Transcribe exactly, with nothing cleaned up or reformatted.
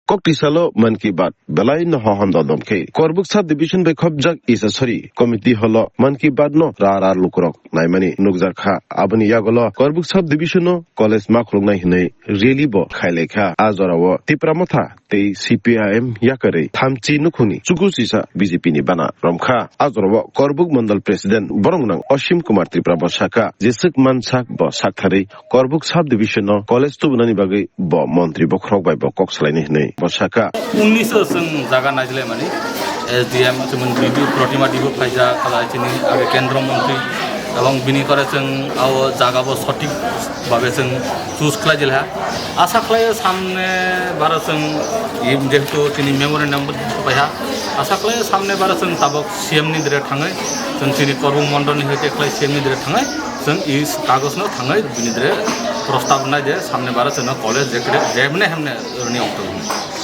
Kok tisalo Mann Ki Baat belai no hohom dodom khe Korbuk sub division bai khobjak Isasori committee holo Mann Ki Baat no ra ra lukurok naimani nukjak kha. Aboni yagolo Korbuk sub division o college ma khuluknai hinwi rally bo khailai kha. A jorao Tipra Motha tei C P I M yakarwi thamchi nukhungni chuku sisa B J P ni bana romkha. A jorao Korbuk Mandal President borok nang Osim Kumar Tripura bo sakha, jeswk mansak bo saktharwi Korbuk sub division o college tubunani bagwi bo montri bokhorok bai bo kok salaini hinwi bo sakha. Unnish o chwng jaga naijlaimani S D M chwng D B Protima D B phaijak khalai chini age kendro montri, ebong bini pore chwng o jaga bo sothik babe chwng choose khlai jilha. Asa khlaio samne bara chwng im jehetu tini memorandum bo paiha. Asa khlaio samne bara chwng tabok C M ni dire thangwi chwng chini Korbuk Mondol ni hoite khlai C M ni dire thangwi chwng i kagoj no thangwi bini dire prostab nai je samne bara chwngno college je kre jemne hemne rwni ongtong.